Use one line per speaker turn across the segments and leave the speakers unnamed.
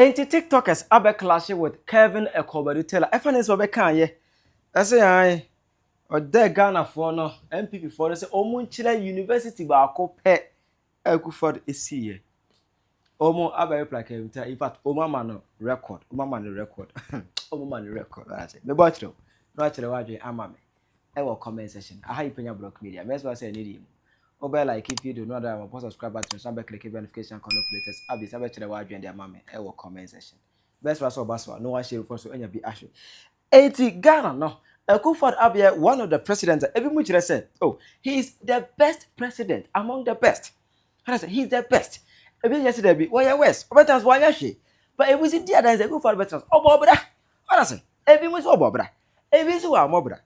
Enti tiktokers abɛ clashe with Kevin Ekow Badu Taylor ɛfa ne nsɛm ɔbɛkaayɛ ɛsɛ ae ɔdɛ Ghanafoɔ no NPP foɔ no sɛ ɔmo nkyerɛ university baako pɛ a Akufo-Addo esiiɛ. Ɔmo abɛ reply Kevin Taylor, in fact ɔmo ama no record, ɔmo ama no record, ɔmo ama no record. Ɔyɛ mebɔ akyerɛ wo na wakyerɛ w'adwene ama me ɛwɔ comment section aha yi. Panya Block Media mɛsɛ sɛ ɛne deɛ mu wobɛ like video no ada wɔpɔ subscribe button so abɛ click notification icon for latest updates, abɛkyerɛ w'adwene de ama me ɛwɔ comment section. Bɛsɛ sɛ ɔba so a na wahyɛ fo so anya bi ahwɛ. Eti Ghana no, Akufo-Addo abɛyɛ one of the presidents a ebi mu kyerɛ sɛ, oh, he is the best president among the best. Hana sɛ he is the best. Ebi yɛ sɛ dɛbi, wɔyɛ worst, ɔbɛtena so wɔanyɛ hwee, but ebi si di adansi Akufo-Addo bɛtena so ɔbɔ ɔbra. Hana sɛ ebi mu sɛ ɔbɔ ɔbra, ebi nso wɔ amɔ bra.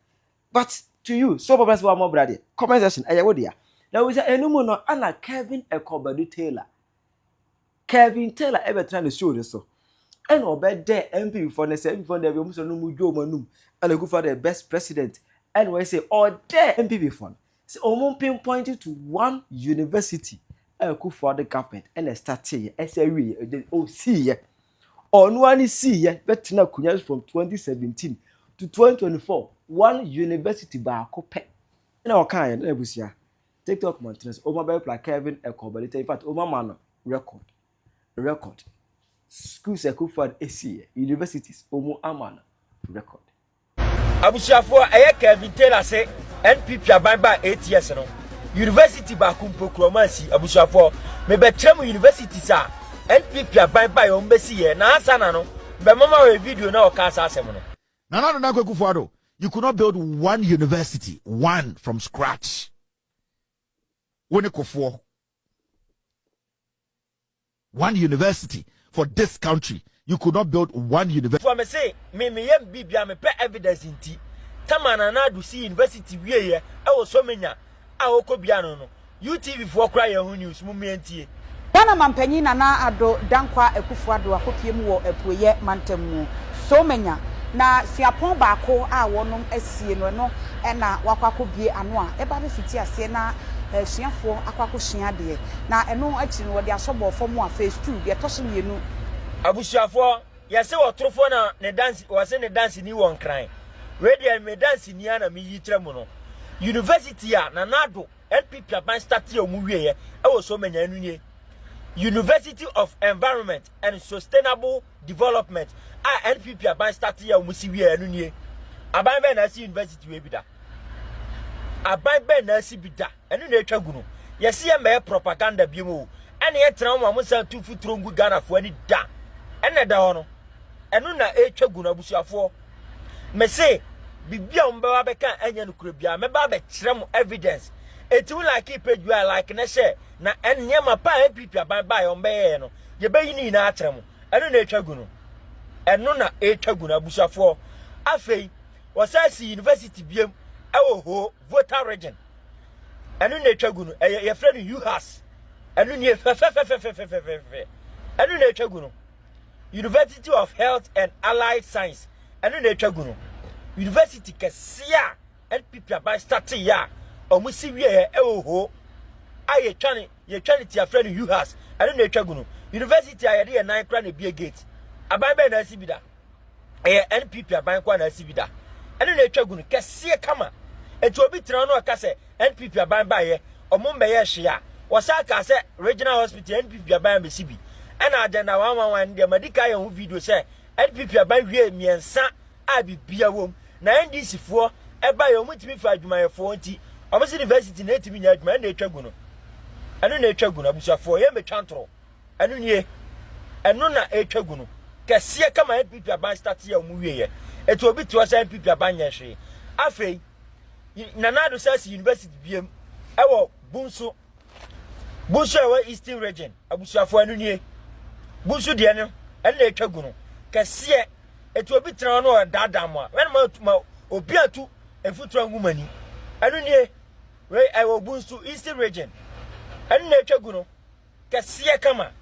But to you so ɔbɔ bra sɛ wɔ amɔ bra deɛ, comment section ɛyɛ wo dea. Na wo sɛ enum no ana Kevin Ekow Badu Taylor, Kevin Taylor ɛbɛtena ne show ne so ɛna ɔbɛdɛ NPP foɔ ne sɛ NPP foɔ no dɛbi ɔmo sɛ no mu dwo ɔmo anum ɛna Akufo-Addo the best president, ɛna wɔyɛ sɛ ɔdɛ NPP foɔ no sɛ ɔmo pinpoint to one university a Akufo-Addo government ɛna start yɛ ɛsɛ awie yɛ ɛde ɔsii yɛ, ɔno ani sii yɛ bɛtena akonnwa from 2017 to 2024, one university baako pɛ ɛna ɔkaa yɛ. Ɛna abusua TikTok mɔntene so ɔmo abɛyɛ reply Kevin Ekow Badu Taylor. In fact, ɔmo ama no record, record schools Akufo-Addo esi yɛ, universities, ɔmo ama no record.
Abusuafoɔ, ɛyɛ Kevin Taylor sɛ NPP aban ba 8 years no, university baako mpo kurɔma asi. Abusuafoɔ, mebɛkyerɛ mu universities a NPP aban ba yɛ wɔn bɛsi yɛ na ansa na no bɛmama wɔ video na ɔka asa asɛm no.
Nana Addo Dankwa Akufo-Addo, you could not build one university, one from scratch. Wo ne Kufuor. One university for this country. You could not build one university.
For me say me me yɛ bibia me pɛ evidence, nti tama Nana Addo si university wie yɛ ɛwɔ Somenya a wɔkɔ bia no UTV foɔ kora yɛn ho news mu mmiɛntie.
Ghana mampanyin Nana Addo Dankwa Akufo-Addo akɔpie mu wɔ Apueyɛ mantam mu Somenya na suapɔn baako a wɔnom asie no, ɛno ɛna wakɔ akɔbie ano a ɛba bɛfiti aseɛ na asuafoɔ akɔ akɔsua adeɛ, na ɛno akyiri no wɔde asɔbɔ fam a phase two deɛ ɛtɔ so mmienu.
Abusuafoɔ, yɛsɛ wɔtorofoɔ na ne dance, wɔsɛ ne dance ni wɔ Nkran. Wei deɛ, me dance ni a na meyi kyerɛ mu no, university a Nana Addo NPP aban start yɛ ɔmo wieɛ ɛwɔ Somenya, ɛno nie, University of Environment and Sustainable Development a NPP aban start yɛ ɔmo si wie, ɛno nie. Aban bɛn na asi university wei bi da? Aban bɛn na asi bi da? Ɛno na etwa gu no. Yɛsi yɛ mɛyɛ propaganda bi mu o, ɛna yɛtena wɔn a mo nsa tu futuro ngu Ghanafoɔ ani da. Ɛna da hɔ no, ɛno na etwa gu no. Abusuafoɔ, mɛse bibi a wɔn bɛba bɛka ɛnyɛ no kuro biara, mɛba abɛkyerɛ mo evidence. Eti wo like page a, like na hyɛ na nneɛma pa a NPP aban ba yɛ wɔn bɛyɛ no, yɛbɛyi ne nyinaa akyerɛ mo. Ɛno na etwa gu no, ɛno na etwa gu no. Abusuafoɔ, afei wɔsan si university biem ɛwɔ Ho, Volta Region. Ɛno na etwa gu no, ɛyɛ yɛfrɛ no UHAS. Ɛno nie, fɛfɛfɛfɛfɛfɛfɛ. Ɛno na etwa gu no, University of Health and Allied Science. Ɛno na etwa gu no, university kɛseɛ a NPP aban start yɛ a ɔmo si wie yɛ ɛwɔ Ho a yɛtwa ne tiafrɛ no UHAS. Ɛno na etwa gu no, university a yɛde yɛ nan kora na ebie gate. Aban bɛyɛ na asi bi da? Ɛyɛ NPP aban kora na asi bi da. Ɛno na etwa gu no kɛseɛ kama. Eti obi tena no ɔka sɛ NPP aban baayɛ ɔmo mbɛyɛ hwee a, wɔsan ka sɛ regional hospital NPP aban bɛsi bi. Ɛna Agenda 111 deɛ, madi ka yɛn ho video sɛ NPP aban wie mmiɛnsa a bibia wɔ mu, na NDC foɔ ɛba yɛ ɔmo ntumi fa adwumayɛfoɔ, nti ɔmo sɛ university na etumi nya adwuma. Ɛna etwa gu no, ɛno na etwa gu no. Abusuafoɔ, yɛn mɛtwa ntorɔ. Ɛno nie, ɛno na etwa gu no kɛseɛ kama. NPP aban start yɛ ɔmo wie yɛ, etu obi te hɔ sɛ NPP aban nyɛ hwee. Afei Nana Addo sɛ si university biem ɛwɔ Bunso, Bunso ɛwɔ Eastern Region. Abusuafoɔ, ɛno nie, Bunso deɛ no, ɛno na etwa gu no kɛseɛ. Etu obi tena hɔ no ɔdaadaa mo a wɛn ma obi atu efutura ngu mu ani. Ɛno nie, wei ɛwɔ Bunso, Eastern Region. Ɛno na etwa gu no kɛseɛ kama,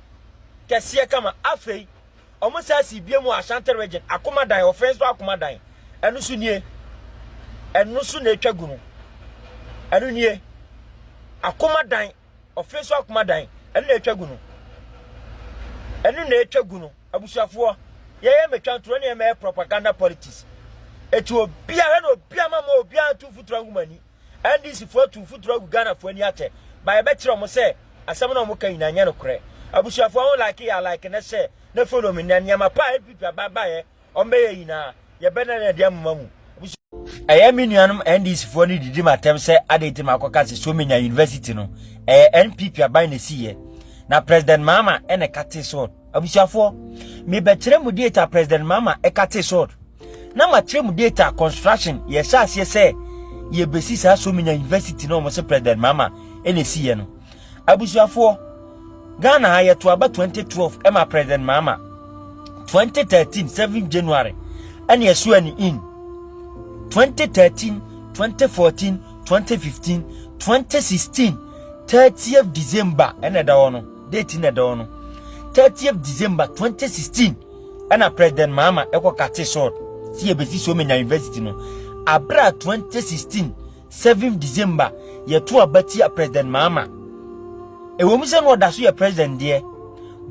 kɛseɛ kama. Afei ɔmo sa si bie mu Ashanti Region, Akomadan, ɔfɛn so Akomadan. Ɛno so nie, ɛno so na etwa gu no. Ɛno nie, Akomadan, ɔfɛn so Akomadan. Ɛno na etwa gu no, ɛno na etwa gu no. Abusuafoɔ, yɛyɛ mɛtwa ntorɔ ne yɛmɛyɛ propaganda politics. Eti obiara na obiara ma ma obiara ntu mfuturo angu m'ani. NDC foɔ atu mfuturo agu Ghana foɔ ani akyɛ. Ba yɛbɛkyerɛ wɔn sɛ asɛm na wɔn ka nyinaa nyɛ nokorɛ. Abusuafoɔ ho like yɛ a like na share na follow me na nneɛma pa a NPP aba baeɛ wɔn bɛyɛ nyinaa yɛbɛda no adi amoma mu. Ɛyɛ me nuanom NDC foɔ no didi m'atɛm sɛ adɛn nti na makɔka sɛ Somenya University no ɛyɛ NPP aban na ɛsiiɛ na President Mahama ɛna ɛkate sɔɔd. Abusuafoɔ, mebɛkyerɛ mo date a President Mahama ɛkate sɔɔd na makyerɛ mo date a construction yɛhyɛ aseɛ sɛ yɛbɛsi saa Somenya University no wɔn sɛ President Mahama ɛna ɛsiiɛ no. Abusuafoɔ, Ghana ha yɛto aba 2012 ɛma President Mahama. 2013 7 January ɛne ɛso ɛne in. 2013, 2014, 2015, 2016 30th December ɛna ɛda hɔ no date na ɛda hɔ no 30th December 2016 ɛna President Mahama ɛkɔ cut sod si yɛbɛsi Somenya University no abere 2016 7 December yɛto aba tia President Mahama. Ɛwɔ mu sɛ no ɔda so yɛ president deɛ,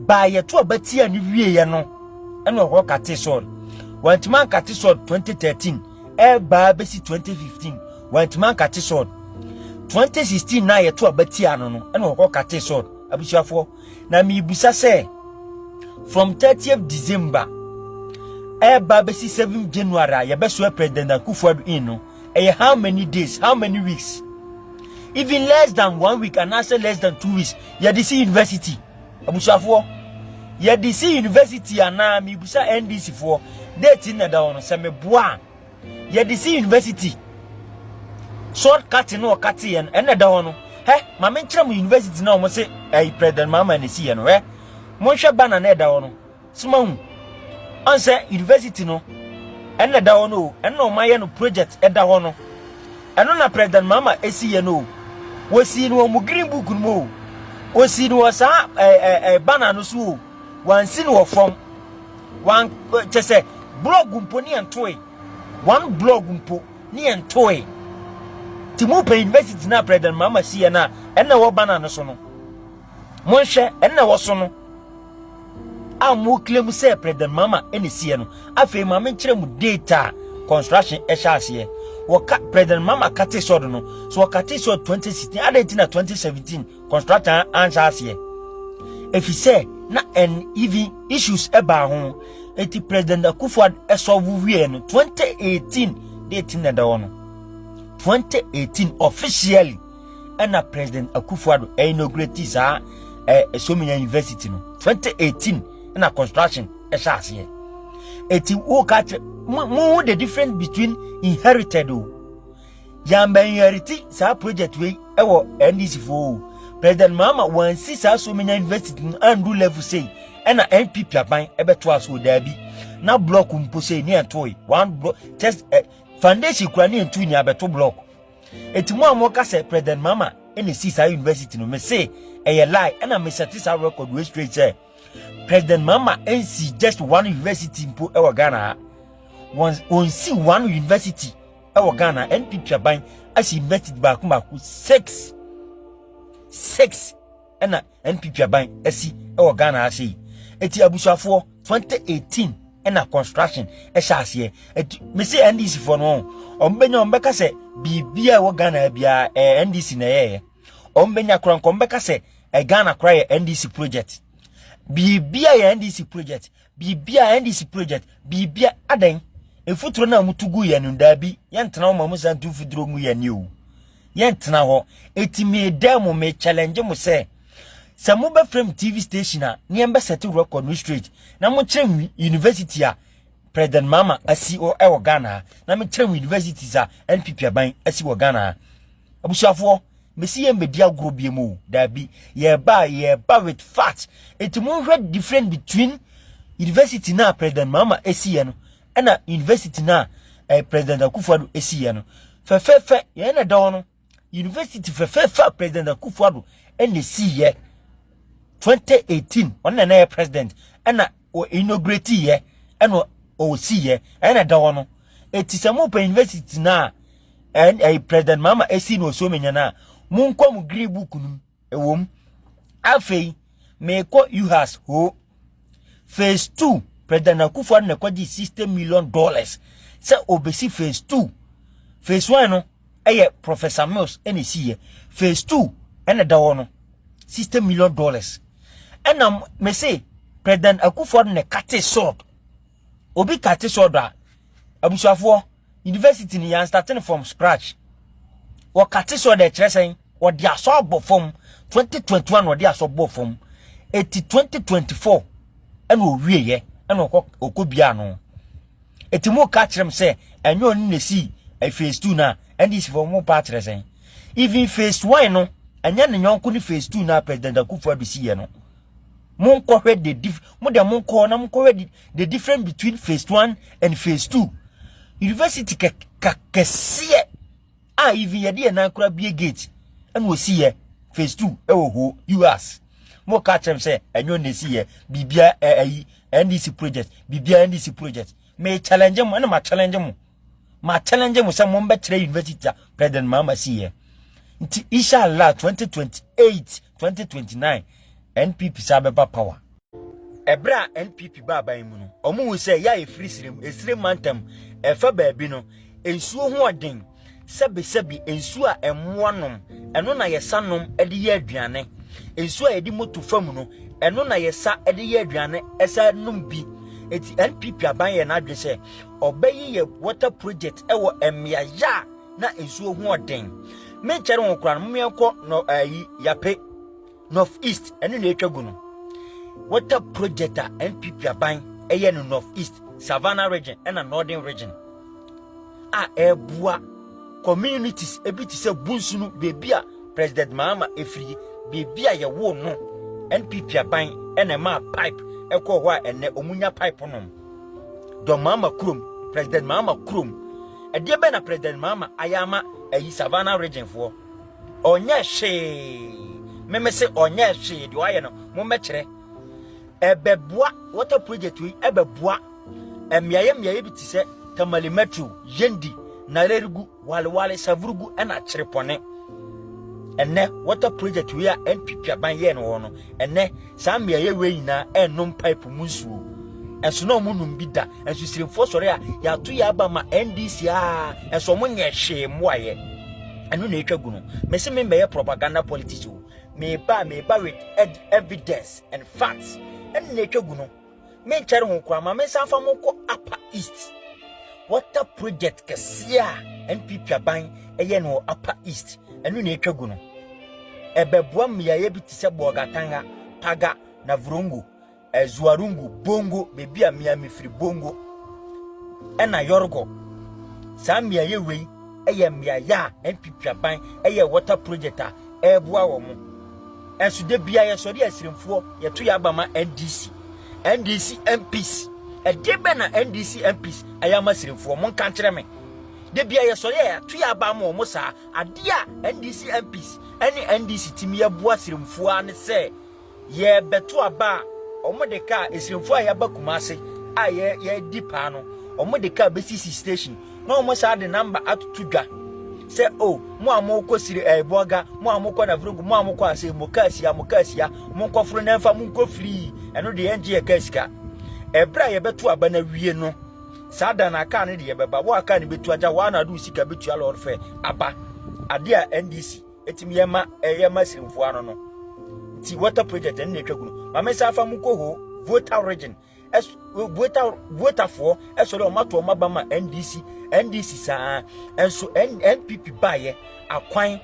baa yɛto aba tia no wieɛ no ɛna ɔkɔ cut sod. Wantumi an cut sod 2013 ɛbaa bɛsi 2015 wantumi an cut sod. 2016 na yɛto aba tia no no ɛna ɔkɔ cut sod. Abusuafoɔ, na mibisa sɛ from 30th December ɛba bɛsi 7 January a yɛbɛsoa President Akufo-Addo in no, ɛyɛ how many days, how many weeks? Even less than one week anaasɛ less than 2 weeks yɛde si university. Abusuafoɔ, yɛde si university anaa? Mibisa NDC foɔ, date na ɛda hɔ no sɛ meboa a yɛde si university. Sod cut no ɔcut yɛ no ɛna ɛda hɔ no. Hɛ, maame, nkyerɛ mo university na wɔn sɛ ɛyi President Mahama na esi yɛ no. Hɛ, monhwɛ banner na ɛda hɔ no soma hu ɔn sɛ university no ɛna ɛda hɔ no o. Ɛna wɔn ayɛ no project ɛda hɔ no, ɛno na President Mahama esi yɛ no o. Wɔsi no wɔ mu green book no mu o, wɔsi no wɔ saa ɛɛ ɛɛ ɛɛ banner no so o. Wɔansi no wɔ fam wɔn kyɛ sɛ block mpo ne yɛn toe, one block mpo ne yɛn toe. Ti mu pɛ university na President Mahama si yɛ no a ɛna ɛwɔ banner no so no, monhwɛ ɛna ɛwɔ so no a mo claim sɛ President Mahama ɛna si yɛ no. Afei maame, nkyerɛ mu date a construction ɛhyɛ aseɛ. Wɔka President Mahama cut sod no so, wɔcut sod 2016 adan ti na 2017 construction anhyɛ aseɛ efi sɛ na ɛn even issues ɛbaa ho. Eti President Akufo ɛsɔfo wie no 2018 date na ɛda hɔ no, 2018 officially ɛna President Akufo-Addo inaugurate saa Somenya University no. 2018 ɛna construction ɛhyɛ aseɛ. Eti wo ka kyerɛ mo mo the difference between inherited o. Yamba inherit saa project wei ɛwɔ NDC fo o. President Mahama wansi saa Somenya University no andu level sei ɛna NPP aban ɛbɛto aso. Daabi, na block mpo sei ne ɛtoe one block just foundation kura ne ntu ni abɛto block. Eti mo a mo ka sɛ President Mahama ɛna esi saa university no, me se ɛyɛ lie. Ɛna me set saa record wei straight sɛ President Mahama nsi just one university mpo ɛwɔ Ghana ha. Wɔn wɔnsi one university ɛwɔ Ghana. NPP aban asi university baako baako six six ɛna NPP aban asi ɛwɔ Ghana ha sei. Eti abusuafoɔ, 2018 ɛna construction ɛhyɛ aseɛ. Eti mesi NDC foɔ no, wɔn bɛnya wɔn bɛka sɛ biribi a ɛwɔ Ghana biara NDC na ɛyɛyɛ. Wɔn bɛnya koraa nkɔm bɛka sɛ Ghana koraa yɛ NDC project, biribi a yɛ NDC project, biribi a NDC project, biribi a adan mfuturo na wɔn tu gu yɛn no. Daabi, yɛntena hɔ ma mo san tu mfuturo gu yɛn ni o, yɛntena hɔ. Eti mi dan mo, mi challenge mo sɛ mo bɛ frame TV station a ne yɛn bɛ set record no straight na mo kyerɛ university a President Mahama asi ɛwɔ Ghana ha na mo kyerɛ universities a NPP aban asi wɔ Ghana ha. Abusuafoɔ, mesi yɛn bɛdi agorɔ bie mu o. Daabi, yɛba yɛba with fact. Eti mo nhwɛ difference between university na President Mahama esi yɛ no ɛna university na President Akufo-Addo esi yɛ no. Fɛfɛɛfɛ yɛn na da hɔ no, university fɛfɛɛfɛ a President Akufo-Addo ɛna esi yɛ 2018, ɔno na ɛyɛ president ɛna o inaugurate yɛ ɛna ɔsi yɛ, ɛna da hɔ no. Eti sɛ mo pɛ university na ɛn ɛyɛ President Mahama esi na osuo menya na mo nkɔ mo green book no ɛwɔ mu. Afei meekɔ UHAS ho. Phase 2, President Akufo-Addo na ɛkɔgye $60 million sɛ obesi phase 2. Phase 1 no ɛyɛ Professor Mills ɛna esiiɛ. Phase 2 ɛna ɛda hɔ no, $60 million. Ɛna mese President Akufo-Addo na cut sod. Obi cut sod a, abusuafoɔ, university ni yɛn starting from scratch. Wɔ cut sod ɛkyerɛ sɛn? Wɔde asɔ abɔ fam 2021, wɔde asɔ bɔ fam eti 2024 ɛna owie ɛna ɔkɔ bia no. Eti mu ka kyerɛ m sɛ ɛnyɛ ɔno na esi phase 2 na NDC fo mo pa kyerɛ sɛn? Even phase 1 no, ɛnyɛ ne nyɔnko ne phase 2 na President Akufo-Addo si yɛ no. Monkɔhwɛ the diff, mo de monkɔ na monkɔhwɛ the difference between phase 1 and phase 2. University kɛseɛ a even yɛde yɛn nan kora bie gate ɛna osi yɛ phase 2 ɛwɔ hɔ us. Mo ka kyerɛ m sɛ ɛnyɛ ɔno na esi yɛ biribia. Ɛyi NDC project, biribia NDC project. Me challenge mo, ɛna ma challenge mo sɛ mo mbɛkyerɛ university a President Mahama si yɛ. Nti inshallah, 2028, 2029, NPP sa bɛba power. Ɛberɛ a NPP ba aban mu no, ɔmo hu sɛ yɛ a ɛfiri Sirem, Esirem mantam ɛfa baabi no, nsuo ho ɔden. Sɛbisɛbi, nsuo a ɛmmoa nom, ɛno na yɛsa nom de yɛ aduane. Nsuo a yɛde moto fam no, ɛno na yɛsa de yɛ aduane, ɛsa nom bi. Eti NPP aban yɛ n'adwene sɛ ɔbɛyi yɛ water project ɛwɔ mmeayɛ a na nsuo ho ɔden. Menkyɛre wɔn koraa no, momeɛnkɔ no ɛyi Yape North East, ɛno na etwa gu no. Water project a NPP aban ɛyɛ no North East, Savannah Region ɛna Northern Region a ɛreboa communities ebi te sɛ Bunsunu, beebi a President Mahama efiri, beebi a yɛwoo no. NPP aban ɛna ɛmaa pipe ɛkɔɔ hɔ a ɛnɛ ɔmo nya pipe nom. Dɔn Mahama kurom, President Mahama kurom, ɛdeɛ bɛn na President Mahama ayɛ ama ɛyi Savannah Region foɔ? Ɔnyɛ hwee. Mɛmɛ sɛ ɔnyɛ hwee. Deɛ ɔayɛ no, mommɛkyerɛ. Ɛbɛboa water project yi, ɛbɛboa mmeayɛ mmeayɛ bi te sɛ Tamale Metro, Yendi, Nalerigu, Walewale, Savurugu ɛna Kyerepɔne. Ɛnɛ water project wei a NPP aban yɛɛ no wɔ no, ɛnɛ saa mmeayɛ wei nyinaa ɛnnom pipe mu nsuo, ɛnso na ɔmo nom bi da. Ɛnso Siremfoɔ sɔre a, yɛato yɛ aba ma NDC a, ɛnso ɔmo nyɛ hwee mmoayɛ. Ɛno na etwa gu no. Mesi me mbɛyɛ propaganda politics o, meba with evidence and facts. Ɛno na etwa gu no. Menkyɛre ho koraa, ma mensan fa mo kɔ Upper East. Water project kɛseɛ a NPP aban ɛyɛ no wɔ Upper East, ɛno na etwa gu no. Ɛbɛboa mmeaeɛ bi te sɛ Bɔgatanga, Paga, Navrongo, Ɛzuarungu, Bongo, beebi a mmea mefiri, Bongo ɛna Yɔrgɔ. Saa mmeaeɛ wei ɛyɛ mmeaeɛ a NPP aban ɛyɛ water project a ɛreboa wɔn. Ɛnso de bia yɛsɔre Asirimfoɔ, yɛto yɛ aba ma NDC. NDC MPs, ɛdeɛ bɛ na NDC MPs ɛyɛ ama Asirimfoɔ? Monka nkyerɛ me. De bia yɛsɔre a, yɛato yɛ aba ama wɔn. Saa adeɛ a NDC MPs ɛne NDC timi yɛboa Asirimfoɔ a ne sɛ yɛbɛto aba a, wɔn de kaa Esirimfoɔ a yɛaba Kumase a yɛ yɛdi paa no, wɔn de kaa bɛsisi station na wɔn saa de number atoto dwa sɛ o, mo a mokɔ Siri Bɔga, mo a mokɔ Navrongo, mo a mokɔ ase, mo kaa sia, mo kaa sia, mo nkɔforo na mfa mo nkɔ firii. Ɛno deɛ, yɛngye yɛ kaa sika. Ɛberɛ a yɛbɛto aba no awie no, saa da na kaa no de yɛbɛba wo a, kaa no bɛtu agya wo a, na ade wo sika bɛtua lɔre fɛ aba. Adeɛ a NDC ɛtumi yɛma ɛyɛma Sirimfoɔ ano no nti, water project ɛno na ɛtwa gu no. Maame nsa afa mu kɔ hɔ Volta Region. Voltafoɔ ɛsɔre, ɔmo ato ɔmo aba ma NDC, NDC saa. Ɛnso NPP baayɛ, akwan,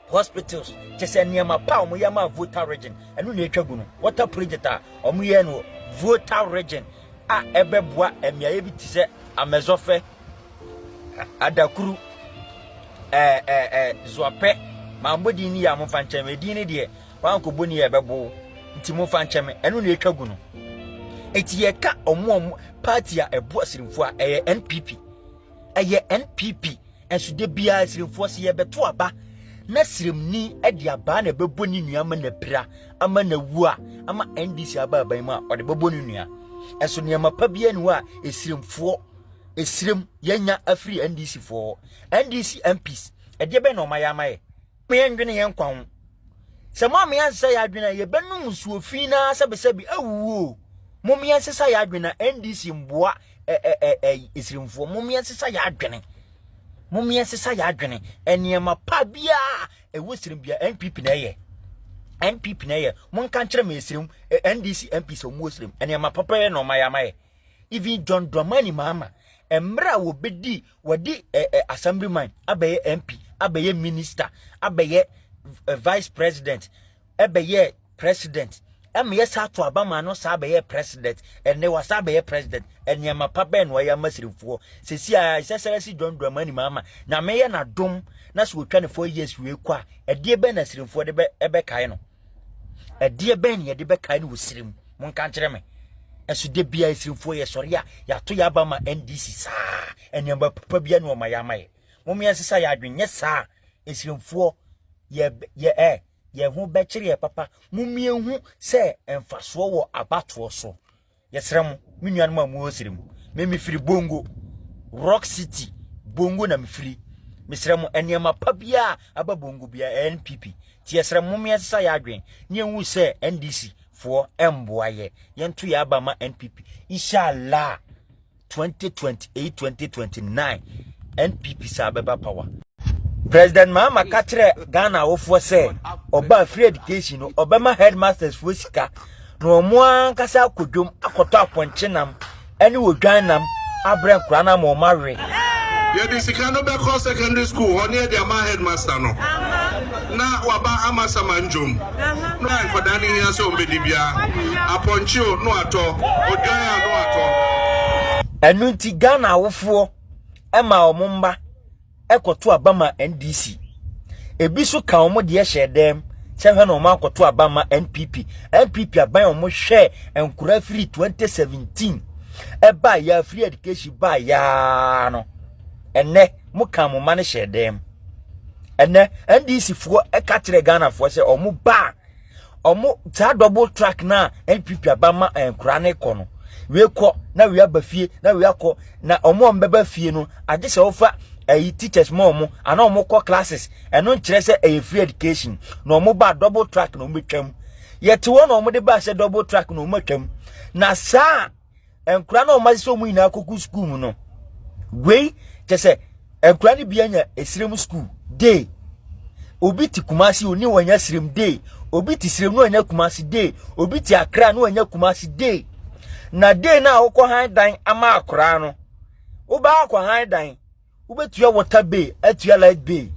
hospitals, kyɛ sɛ nneɛma pa a ɔmo yɛ ma Volta Region, ɛno na ɛtwa gu no. Water project a ɔmo yɛ no Volta Region a ɛbɛboa mmeaeɛ bi te sɛ Amɛzɔfɛ, Adakuru, ɛɛ ɛɛ ɛɛ Zoapɛ. Maa mbɔ din ni yɛ a, momfa nkyɛn me din ni deɛ wankɔbɔ ni yɛ ɛbɛbo nti momfa nkyɛn me. Ɛno na ɛtwa gu no. Eti yɛka ɔmo party a ɛboa Sirimfoɔ a, ɛyɛ NPP, ɛyɛ NPP. Ɛnso de biara Sirimfoɔ sɛ yɛbɛto aba na Sirimni de abaa na ɛbɛbɔ ne nua ama na pira ama na wu a, ama NDC aba aban mu a, ɔde bɛbɔ ne nua. Ɛnso nneɛma pa biara ni hɔ a Esirimfoɔ, Esirim yɛnya afiri NDC foɔ hɔ. NDC MPs, ɛdeɛ bɛn na ɔma yɛ ama yɛ? Mo yɛn dwene yɛn kwan ho sɛ mo ama yɛn ansesa yɛ adwene a, yɛbɛnum nsuo fi na sɛbisɛbi awuo. Mom yɛnsesa yɛ adwene na NDC mboa ɛ ɛ ɛ esirimfoɔ. Mom yɛnsesa yɛ adwene. Mom yɛnsesa yɛ adwene. Nneɛma pa biara ɛwɔ sirim bia NPP na ɛyɛ. NPP na ɛyɛ. Monka nkyerɛ me esirim NDC MP sɛ ɔmo wɔ sirim. Nneɛma papa yɛ na ɔma yɛ ama yɛ. Even John Dramani Mahama mmerɛ a wɔbɛdi wɔde ɛ ɛ assemblyman abɛyɛ MP abɛyɛ minister abɛyɛ vice president ɛbɛyɛɛ president ɛma yɛ saa to aba maa no saa bɛyɛ president ɛnɛ wa saa bɛyɛ president ɛnneɛma pa bɛn na ɔyɛ ama sirifoɔ sɛsi a ɛsɛ sɛ ɛsi John Dramani Mahama nyame yɛ n'adom na sɛ wɔtwa ne four years wei kɔ a ɛdeɛ bɛn na sirifoɔ de bɛ ɛbɛkae no ɛdeɛ bɛn na yɛde bɛkae no wɔ sirim monka nkyerɛ me ɛso de bia sirifoɔ yɛ sɔre a yɛato yɛ aba ma NDC saa ɛnneɛma papa bia na ɔma yɛ ama yɛ mom yɛnsesa yɛ adwene nyɛ saa esirimfoɔ yɛ yɛ ɛ Yɛn ho bɛkyere yɛ papa. Mommiɛnhu sɛ mfasoɔ wɔ abatoɔ so. Yɛsrɛ mo, me nuanom a mowɔ srɛ mu. Me mefiri Bongo, Rock City, Bongo na mefiri. Mesrɛ mo, nneɛma pa biara aba Bongo biara NPP. Nti yɛsrɛ mo, mommɛnsesa yɛ adwene ne yɛnhu sɛ NDC foɔ mboa yɛ. Yɛnto yɛ aba ma NPP. Inshallah. 2028 2029 NPP saa bɛba power. President Mahama ka kyerɛ Ghana awofoɔ sɛ ɔbaa free education no ɔbɛma headmasters foɔ sika na wɔn ankasa akɔ dwom akɔtɔ apɔnkye nam ɛne odwan nam abrɛ nkwadaa no ama wɔn awe.
Yɛde sika no bɛkɔ secondary school hɔ ne yɛde ama headmaster no na waba ama sama ndwom. Na nkwadaa no hia sɛ wɔbɛdi biara, apɔnkye o, na watɔ, odwan a, na watɔ.
Ɛno nti Ghana awofoɔ ma wɔn mma kɔto aba ma NDC. Ebi nso ka wɔn deɛ hyɛ dɛm sɛ hwɛ na wɔn akɔto aba ma NPP. NPP aban a wɔn hwɛ nkora firi 2017 ɛbaa yɛ free education baa yaa no. Ɛnɛ mo ka mo mma no hyɛ dɛm. Ɛnɛ NDC foɔ ɛka kyerɛ Ghana foɔ sɛ wɔn ba a wɔn saa double track na NPP aba ma nkora no kɔ no wei kɔ na wei aba fie na wei akɔ na wɔn a wɔbɛba fie no agye sɛ wɔfa ɛyi teachers ma wɔn anaa wɔn kɔ classes ɛno nkyerɛ sɛ ɛyɛ free education na wɔn ba double track na wɔn bɛtwam yɛte hɔ na wɔn de ba sɛ double track na wɔn atwam na saa nkura na wɔn asesɛ wɔn nyinaa kɔkɔ sukuu mu no wei kyɛ sɛ nkura no bi anya esirem sukuu day obi te kumasi oni wɔnya sirem day obi te sirem no anya kumasi day obi te akra no anya kumasi day na day na awokɔ han dan ama akora no wobaa akɔ han dan wobɛtua water bill atua light bill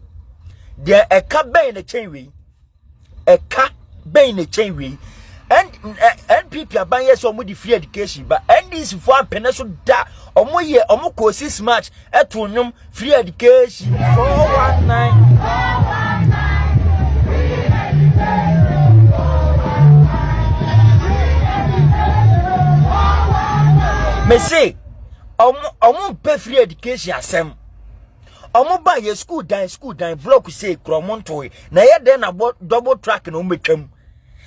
deɛ ɛka bɛn na kyɛn wei ɛka bɛn na kyɛn wei npp aban yɛ sɛ wɔn de free education ba ndc fo ampene so da wɔn yɛ wɔn kɔ six march ɛto nnwom free education 419. Mese ɔmo ɔmo mpɛ free education asɛm ɔmo ba yɛ school dan school dan block sei kura ɔmo ntoe na ɛyɛ dɛn na bɔ double track na ɔmo betwam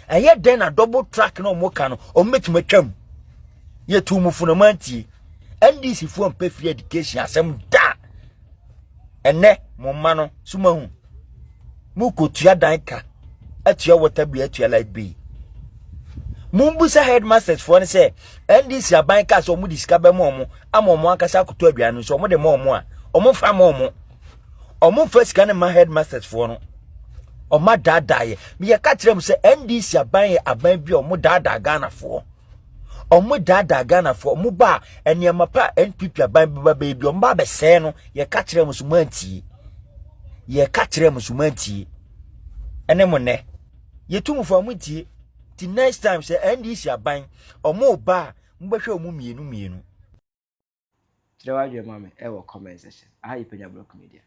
ɛyɛ dɛn na double track na ɔmo ka no ɔmo betumi atwam yɛ tu mu funu ɔmo antie ndc foɔ mpɛ free education asɛm da ɛnɛ mo mma no so mo ahu mo kɔtua dan ka atua water bill atua light bill mumbusa headmasters foɔ no sɛ ndc aban kaa sɛ wɔn de sika bɛma wɔn ama wɔn ankasa akoto aduane no so wɔn de ma wɔn a wɔn fa ma wɔn wɔn fa sika no ma headmasters foɔ no wɔn adaadaa yɛ meyɛ ka kyerɛ mu sɛ ndc aban yɛ aban bi a wɔn daadaa ghanafoɔ wɔn daadaa ghanafoɔ wɔn ba a nneɛma pa a npp aban bɛba baabi wɔn ba abɛsɛɛ no yɛ ka kyerɛ mu so mo antie yɛ ka kyerɛ mu so mo antie ɛne mo nɛ yɛtu mu fo a mo ntie ti next time sɛ ndc aban ɔmo ba a mobɛhwɛ ɔmo mmienu mmienu.
Kyerɛ w'adwene ma me ɛwɔ comment section. Aha yɛ Panya Block Media.